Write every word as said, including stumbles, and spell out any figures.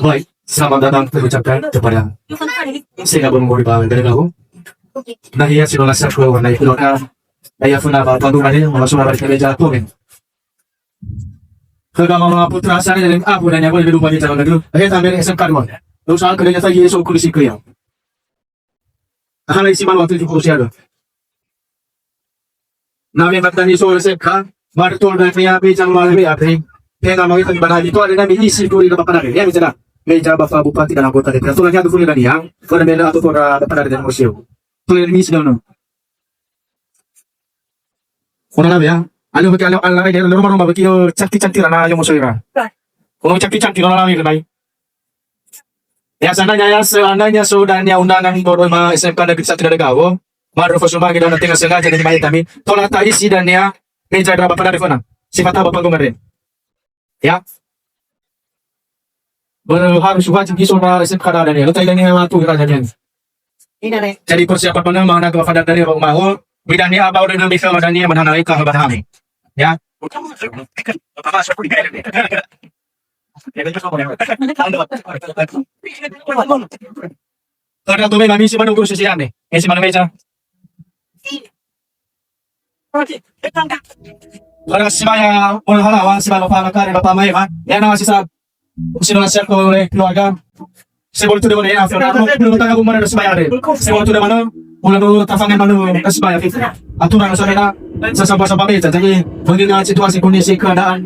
Baik, selamat datang terucapkan kepada Sega Bombo di Bawang dari Gabung. Nah, iya, si Lola Satwa, warna itu, Lola. Ayah Funa, Bapak Tuhan, ini, Mama Suna, Balik Meja, Tuhan. Khöda mama putra sare dan abu dan yang boleh lupa di jalan dulu. Akhirnya sampai S M K dua. Terus aku dari saya Yesus kulis ikut ya. Hana isi malu waktu itu kursi ada. Nami batani so S M K, martul dan ya be jalan malam ya be. Tenga mau itu ibadah itu ada nami isi duri dapat pada ya bisa dah. Meja Bapak Bupati dan anggota D P R. Tulang yang dulu dan yang pada beda atau pada pada dan museum. Tulang misi dulu. Ona lawe ya. Alö weki alö ala rai lero maroma weki yo cantik-cantik rana yo mosoira. Kono cantik-cantik rana lawe kenai. Ya seandainya ya seandainya so dan ya undangan bodo ma S M K Negeri Satu Dadagawo. Maro fosu bagi dan tenga sengaja dari mai kami. Tola ta isi dan ya meja ada bapak dari kona. Sifat apa panggung ada. Ya. Ber-, harus wajib iso na S M K ada ni. Letai dan ni waktu raja ni. Jadi persiapan mana mana ke pada dari rumah. Bidang ni apa udah nabi sama dan ni mana naik ke bahan. Ya. Ada tu memang misi mana urus sisi ane. Misi mana meja. Para sibaya, ora halawa, sibaya Bapak Lakar, Bapak Maema, ya nama sisa, sino nasihat oleh keluarga. Sebelum tu dia boleh, ya, belum tahu mana sibaya ada. Sebelum tu dia mana, mulai dulu tafangan mana sibaya kita. Aturan sana, sasa bahasa pamit, jadi, begini situasi kondisi keadaan.